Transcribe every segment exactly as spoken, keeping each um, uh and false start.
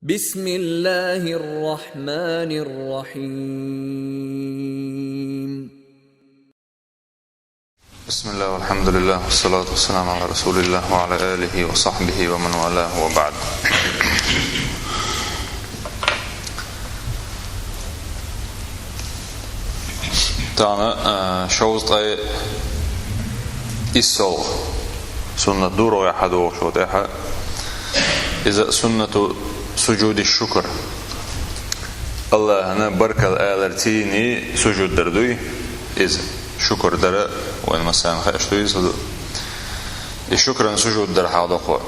بسم الله الرحمن الرحيم. بسم الله والحمد لله والصلاة والسلام على رسول الله وعلى آله وصحبه ومن والاه وبعد. Тахана, а, шовзткъе иссалгӀа суннат ду рогӀехьа догӀуш ва тӀехьа. Иза суннату сужуди шукр. Аллахьана баркал алар цийни сужуд дар дуй. Иза шукр дара, вайн массарна хьаьш ду иза. И шукран сужуд дар хьалдокхо.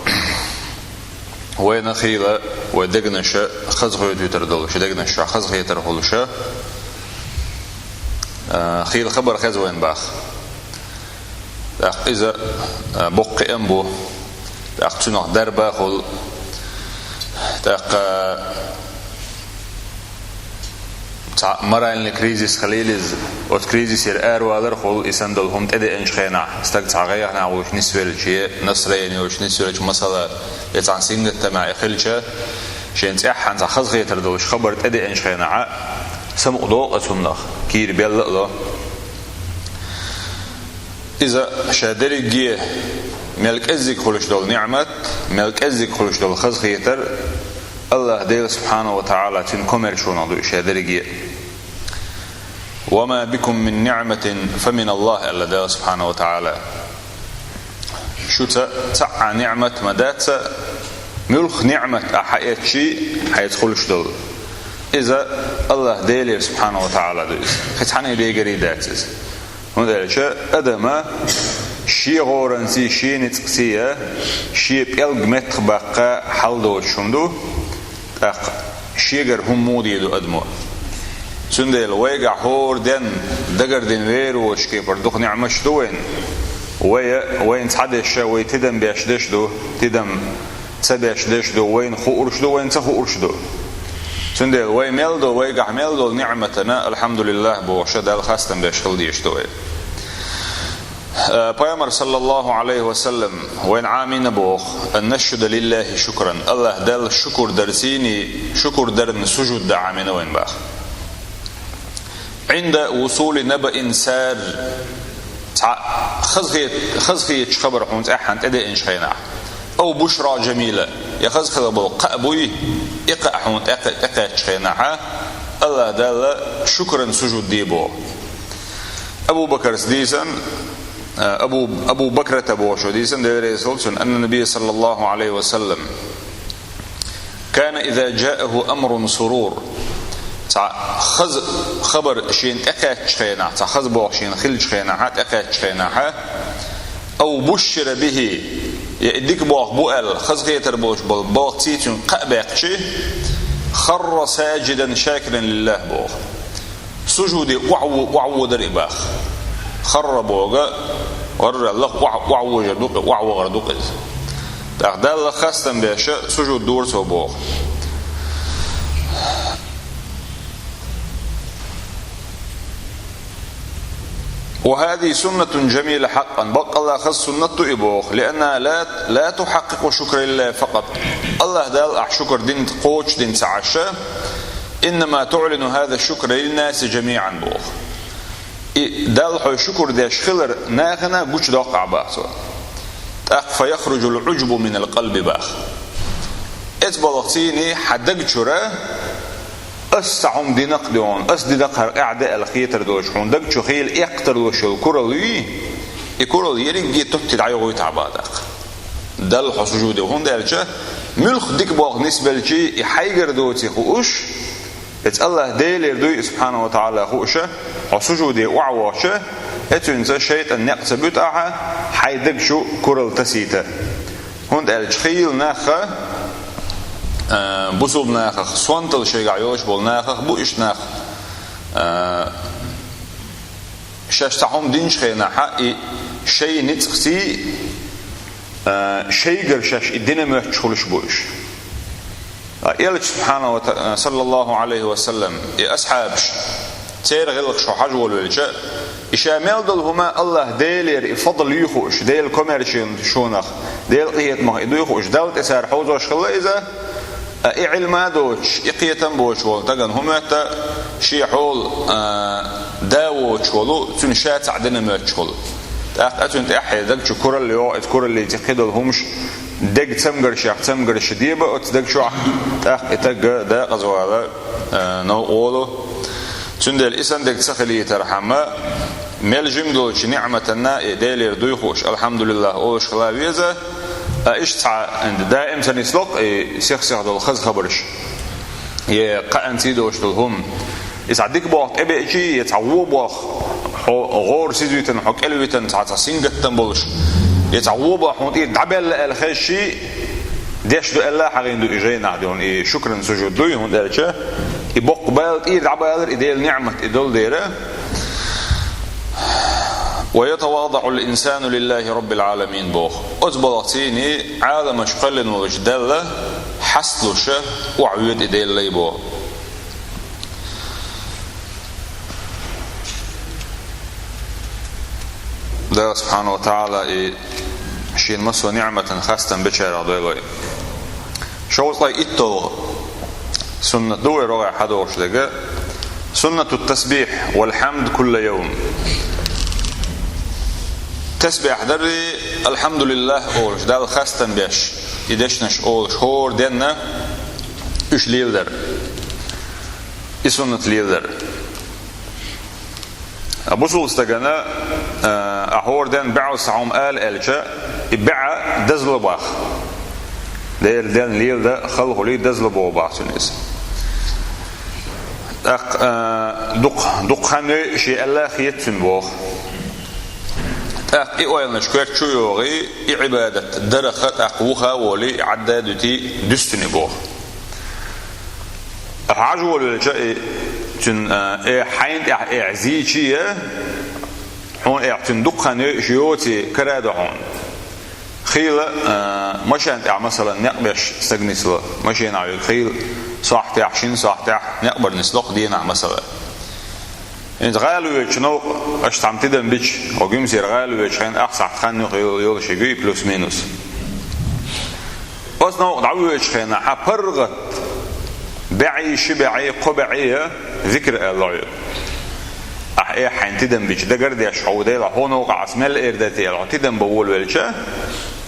Вайна хийла, вай дегнаша хазахетуьйтар долуша, дегнаша хазахетар хулуша, а, хийла хабар хеза вайн бах. ТӀаккха иза, а, боккхиъ ам бу. ТӀаккха цунах дарба хул. ТӀаккха цхьа моральный кризис хилийлиз, оцу кризисера аравалар хул, и сан долу хӀума тӀедеанчу хенахь, стаг цхьа гӀайгӀанахь волуш нисвелча, настроение йолуш нисвелча, масала, я цхьана сингаттамехь и хилча, шен цӀеххьана цхьа хазахетар долуш хабар тӀедеанчу хенахь, самукъа докъа цунах, кийра белла а ло. Иза ша дерриге мел кӀеззиг хуьлуш долу ниъмат, мел кӀеззиг хуьлуш долу хазахетар, Аллахь Дела субхьанаху ва тагӀала цуьнан комаьршонах ду и ша дерриге. «Ва ма бикум мин ниъматин фа мин Аллахь», аьлла Дела субхьанаху ва тагӀала. Шуьца цхьа а ниъмат ма дац, муьлхха ниъмат ахь хьаэцчи, хьайца хуьлуш долу. Иза Аллахь Делера субхьанаху ва тагӀала ду иза. Кхин цхьанна дегарий дац иза. ХӀунда аьлча адама шен гӀоранций, шен ницкъций, шен пӀелг меттахбаккха хьал доцуш хӀума ду, тӀаккха шегара хӀума муха дийр ду адамо. Цундела вайгахь хӀора денна дагардина вер воцуш кепара дукха ниъматаш ду вайна. Вай, вайна цхьадерш, вай тидам беш дерш ду, тидам ца беш дерш ду, вайна хууш ду, вайна ца хууш ду. Цундела вай мел долу, вайгахь мел долу ниъматана «Алхьамдулиллахь» бохуша, Далла хастам беш хила дезаш ду вай. Э, Пайхамар, саллаллаху Ӏалайхи ва саллам, вайна Ӏамийна боху: «Ан нашхьуда лиллахьи шукран». Аллахь Далла шукур дарцийний, шукур дарна сужуд дан Ӏамийна вайна баха. «Ӏинда вусули набаин сар». Цхьа хазахет-, хазахеташ хабар хьуна цӀеххьана тӀедеанчу хенахь. «Ав бушра жамила». Я хаза хила болу кхаъ буй, и кхаъ хьуна тӀе-, тӀекхаьччу хенахьа, Аллахь Далла шукран сужуд де боху. Абу Бакарс дийсан, а, Абу, Абу Бакрата бохуш дийсан, Дела реза хуьлда цунна, анна Набий, саллаллаху Ӏалайхи ва саллам, «Кана иза жааху амрун сурур». Цхьа хаза хабар шена тӀекхаьччу хенахь, цхьа хаза боху шена хилчу хенахьа, тӀекхаьччу хенахьа, «Ав бушшира бихи», я и дика боху бу аьлла, хазахетар болуш болу боху цийцуьнга кхаъ баьккхичи, «харра саджидан шакиран лиллахь» боху. Сужуде охьаву-, охьаводар и баха. Харра бога, варра лаха охь-, охьавожар ду-, охьавахар ду иза. ТӀаккха Далла хастам беша сужуд дора цо боху. «Ва хазихи суннатун жамила хьакъан». Баккъалла хаза суннат ду и боху. «Лианна ла, ла тухьаккъикъу шукра лиллахи факъат». Аллахь Далла ахь шукр дина, кхочушдина ца Ӏаша, «Иннама туӀлину хаза шукра линнаси жамиӀан» боху. И Далла хьо шукур деш хилар нахана гучудоккху ахь баха цо. ТӀаккха «фа яхружул Ӏуджбу минал къалби» баха. ЭцбалгӀа цийний хьан даг чура, ас цхьа хӀума динакх дуьйхьун, ас динакх хӀара къаьхьа де аьлла хетар долуш, хьуна даг чу хийла эккхар долуш йолу куралла юй, и куралла ерриге тутти дӀайохуьйтахь баха тӀаккха. Далла хьо сужуде, хӀунда аьлча муьлхха дика боху нисбелчий и хьайгара доций хууш, Эца Аллахь Делера дуй, субхьанаху ва тагӀала, хууша, хьо сужуде охьавохча, эцуьнца шайтӀан некъ ца буьту ахьа, хьайн даг чу куралла тасийта. ХӀунда аьлча хийла нахха, а, бусулба нахах, сонтал шайгахь йолуш болу нахах бу иштта нах, а, шаьш цхьа хӀума динчу хенахьа, и шайн ницкъций, а, шайгара шаьш и дина моьттуш хуьлуш бу уьш. А, Элча, субхьанаху ва та-, саллаллаху Ӏалайхи ва саллам, и асхьабаш, церан гӀиллакхаш хьажа волавелча, и ша мел долу хӀума Аллахь Делера и фадл юй хууш, Делан комаьршонах, Делан къинхетамах и дуй хууш, Далла тӀе цара хьовзош хилла иза, А и Ӏилма доцуш, и кхетам боцуш волу стагана хӀун моьтту, шен хьолан, а, да воцуш волу, цуьнан ша цхьаъ дина моьттуш хуьлу. ТӀаккха цуьнан тӀаьххье даг чу куралла йогӀу, иза кураллица кхидолу хӀумаш, дега цамгаршех цамгарш деба оцу даг чохь, тӀаккха и стаг декъаза вала, а, новкъа волу. Цундела и санна дерг ца хилийтархьама, мел жима долчу ниӀматана и Делера дуй хууш, алхьамдулиллахӀ олуш хила веза, а иштта цхьа даим ца нисло-кх и сих-сиха долу хаза хабарш, я кхаанца долуш долу хӀума. И цхьа дика болх тӀебеачи, я цхьа вон болх, хьо гӀора сизвитина, хьо кӀелвитина, цхьа, цхьа сингаттам болуш, я цхьа вон болх хьуна тӀера дӀабаьлла аьлла хезчи, деш ду аьлла хьагӀийна ду и жайнахь дуьйна, и шукран сужуд дуй, хӀунда аьлча и боккха бала тӀера дӀабалар, и Делан ниӀмат и долу дела. «Ва ятаваддаӀул инсану лиллахӀи раббил Ӏаламин», боху. Оцу балхацийний Ӏаламаш кхоьллина волчу Далла хьасталуша, охьавоьду и Делан лай боху. Дала субхьанаху ва тагӀала и шена массо а ниӀматан хастам бечарах дойла вай. Шовзткъе итталгӀа суннат ду вай рогӀехь хьадогӀуш дерг. Суннату тасбихь вал хьамд кулла йовм. Тасбихь дарри, алхьамдулиллахӀ олуш, Далла хастам беш, и дешнаш олуш, хӀора денна уьш леладар. И суннат леладар. А бусулба стагана, а, ахь хӀора денна бӀозза хьуна ала аьлча, и бӀозза дазло боху. Делан денна леладан хала хуьлий, дазло боху боху цуьнан иза. ТӀаккха, а, дукха, дукха хан йой шен аьлла хета цуьнан боху. ТӀаккха и ойланаш коьрта чу а йогӀий, и Ӏибадат дарах тӀаккха вуха а волий, Ӏадда а дуьтий, дуьсу цуьнан и боху. Хьажа волавелча, и цуьнан, э, хьайна тӀехь, э, зийчий а, хьуна, э, цуьнан дукха хан йойуш йоций кара а ду хьуна. Хийла, э, машен тӀехь, масалан, некъ беш стаг нисло, машенахь вуьгу хийла, сохьтехь, шина сохьтехь некъ бар нисло-кх денахь, масалан. ХӀинца гӀала воьдучу новкъа аша цхьамма тидам бича, хӀокху Гуьмсера гӀала воьдучу хенахь ах сахьт хан ю хила йолуш ю и плюс-минус. Оцу новкъа дӀавоьдучу хенахь хьан паргӀат бӀе, ши бӀе, кхо бӀе а зикр аьлла хьоьга. Ахь, э, хьайна тидам бича, дагар а деш, хьо ву Дела, хьо новкъахь ас мел эр дати аьлла, хьо тидам бан волавелча,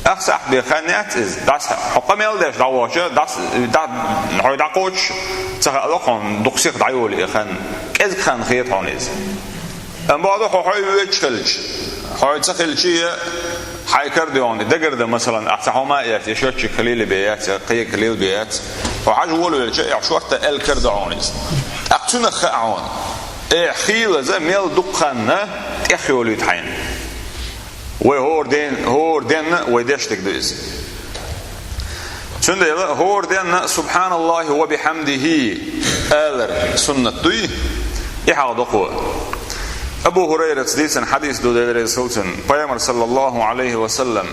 ах сахьт бен хан яц иза, дӀас-, хьо къамел деш дӀавахча, дӀас-, дӀа-, хьой дӀакхочуш ца хаало хьуна, дукха сиха дӀайолу и хан, кӀезиг хан хета хьуна иза. Амма боху хьо хьой воьдуш хилча, хьой ца хилчий а, хьайн кара дуьйхьна, и дагар дан, масалан, ахь цхьа хӀума а эцна, я счётчик хилийла бен яц, я кхин а хилийла бен яц, хьо хьажа волавелча, э, шорта аьлла кара ду хьуна иза. ТӀаккха цуьнах хаьа хьуна, э, хийлаза мел дукха хан тӀехйолуьйту хьайна. Вай хӀора ден-, хӀора денна вай деш дерг ду иза. Цундела хӀора денна «СубхьаналлахӀи ва бихьамдихӀи» алар суннат дуй, и хьалха доккхо. Абу ХӀурайрас дийцина хьадис ду, Дела реза хуьлда цунна, Пайхамар, саллаллахӀу ӀалайхӀи ва саллам,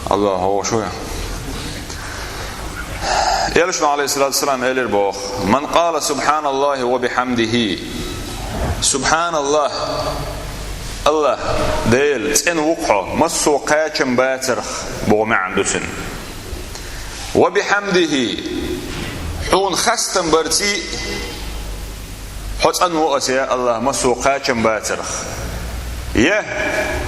АллахӀ гӀо шу я. Элчано, ӀалайхӀиссалату вассалам, элира боху: «Ман къала субхьаналлахӀи ва бихьамдихӀи». СубхьаналлахӀ, АллахӀ, Дела, цӀена ву-кх хьо, массо а кхачам бацарх боху маьӀна ду цуьнан. «Ва бихьамдихӀи», хьуна хастам барций, хьо цӀена ву ас, я АллахӀ, массо а кхачам бацарх. Я,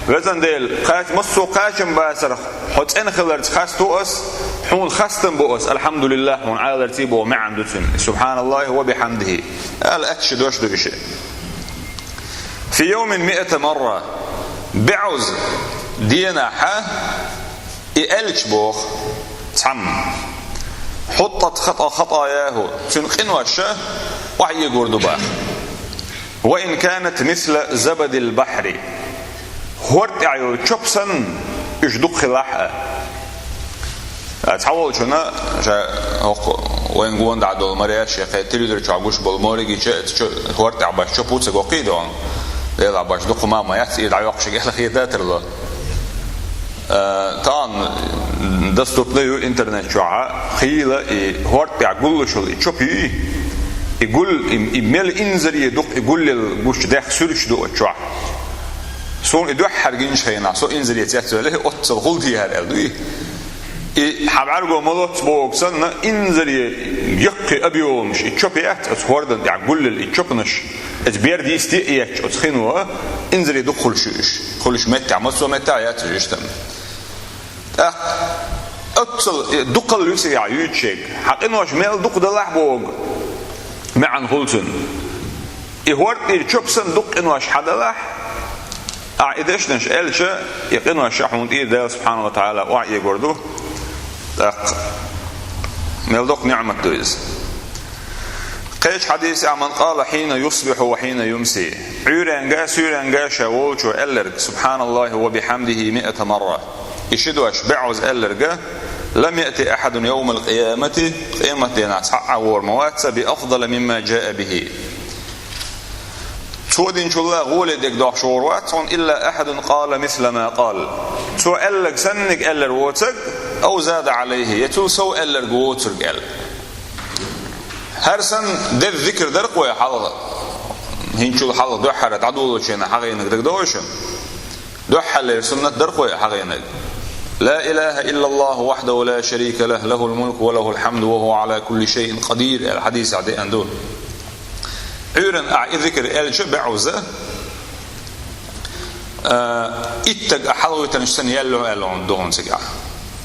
везан Дела, кхач-, массо а кхачам бацарх хьо цӀена хиларца хасту ас, хьуна хастам бу ас, алхьамдулиллахӀ, хьуна аларций боху маьӀна ду цуьнан. СубхьаналлахӀи ва бихьамдихӀи. Ала аьтту шу дош ду иша. «Фи йовмин миата марра». БӀозза денахьа и аьлча боху цхьамма: «ХӀуттӀат хата-, хатаяхӀу», цуьнан къинош охьаэгор ду боху. «Ва ин канат мисла забадил бахьри». ХӀорда тӀехь йолу чоп санна уьш дукха хилахь а. А, цхьаволчунна, ша хӀокху вайн гонахь долу мареш, я кхин телевизор чохь гуш болу моригича, чо-, хӀорда тӀехь баш чоп ву ца гоккхий дохьун. Делахь баш дукха ма ма яц, и дӀайоккхуш гела хета тарло. Э, тахана доступна ю интернет чохь, хийла и хӀорда тӀехь гуллуш йолу и чоп ю, и гул, и, и мел инзаре дукха и гуллел гучу дех суьрташ ду оцу чохь. Суна и дуьххьара гинчу хенахь, со инзаре цецвелла, оццал гӀулдехьара аьлла ду и. И хьа бӀарго ма лоц бохург санна, инзаре яккхий объёмаш, и чопа яц оцу хӀордан тӀехь гуллал и чопанаш, оцу берда йисте а етташ оцу хино, инзаре дукха хуьлуш ю уьш. Хуьлуш меттехь, массо а меттехь яц уьш иштта. ТӀаккха оццул дукхалла ю цигахь юьйцуш ерг. Хьан къинош мел дукха далахь боху маьӀна хуьлу цуьнан. И хӀорда тӀера чопа санна дукха къинош хьадалахь, ахьа и дешнаш аьлча, и къинош ша хьуна тӀера Дала субхьанаху ва таӀала охьаэгар ду. ТӀаккха мел доккха ниӀмат ду иза. Кхечу хьадисехь: «Ман къала хьина юсбихьу ва хьина юмси». Ӏуьйренга, суьйренга ша волчо аьлларг: «Субхьаналлахи ва бихьамдихи миата марра». И ши дош бӀозза аьлларга: «Лам яъти ахьадун йовмал къиямати», къематденахь цхьа а гӀора ма вац, «би афдала мимма джаа бихи». Цо динчул а гӀоле дерг дохуш вогӀур вац хьуна, «илла ахьадун къала мисла ма къал». Цо аьлларг санниг аьллар воцург, «ав зада Ӏалайхи», я цул сов аьлларг воцург аьлла. ХӀара санна деза зикр дара-кх вай хьалха, хӀинцачул хьалха дуьххьара дӀадолочу хенахь хьахийнарг дагадогӀий шуна? Дуьххьарлера суннат дара-кх вай хьахийнарг. «Ла илаха иллаллаху вахьдаху ла шарика лах, лахул мулку ва лахул хьамду ва хӀува Ӏала кулли шайин къадир», аьлла хьадисехь деана ду. Ӏуьйранна ахьа и зикр аьлча бӀозза, а, итт стаг ахьа хьалхавитинчу санна яьлла аьлла ду хьуна цигахь.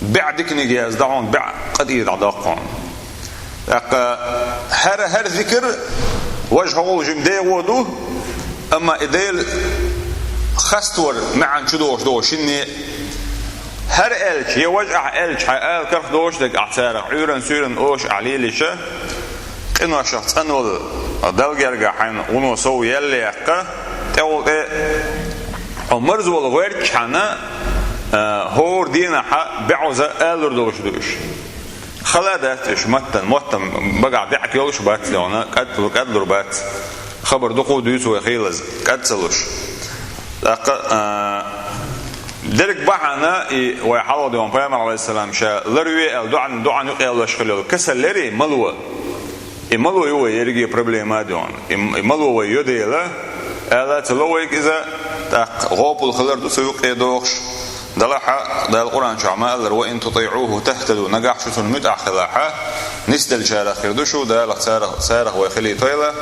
БӀе диканиг яздан хьуна, бӀе къадийра дӀадоккху хьуна. ТӀаккха хӀара, хӀара зикр важа хьо волу жима дегӀо ду, амма и Дела хаставар маьӀна чу догӀуш догӀу шинне. ХӀара аьлча, я важа ахьа аьлча, хьайн ала карах догӀуш дерг ахьа царах, Ӏуьйранна-суьйранна оша ахьа лелийча, къиношах цӀанвала Далла гергахь хьайна вуно сов яьлла яккха, тӀехула тӀе хьо марзвала гӀоьртчхьана, а, хӀора дийнахьа бӀозза алалур долуш ду уьш. Хала а дац уьш маттан, моттам багахь даьӀахк йолуш бац, дегӀана кӀадлур, кӀадлур бац. Хабар дукха а дуьйцу вай хийлаза, кӀад ца луш. ТӀаккха, а, дерг бахьана и вай хьалха дегӀана пайхамар, Ӏалайхиссалам, ша ларве аьлла, доӀан, доӀан юкъа яллаш хила йолу касал лерий, мало. И мало ю вай ерриге проблема а доьгӀна. И, и мало вай йо дела, ала ца ло вайга иза, тӀаккха гӀопал хилар ду цу юкъе дохуш. Далахьа, Дала Къуръан чохь ма аллара: «Ва ин тутиӀуху тахтаду», нагахь шу цунна муьтӀахь хилахьа, нисделлачарах хир ду шу, Далах царах, царах вай хилийтойла.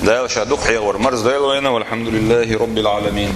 Дала ша дукха хьехавар марздойла вайна, валхьамдулиллахи роббил Ӏаламин.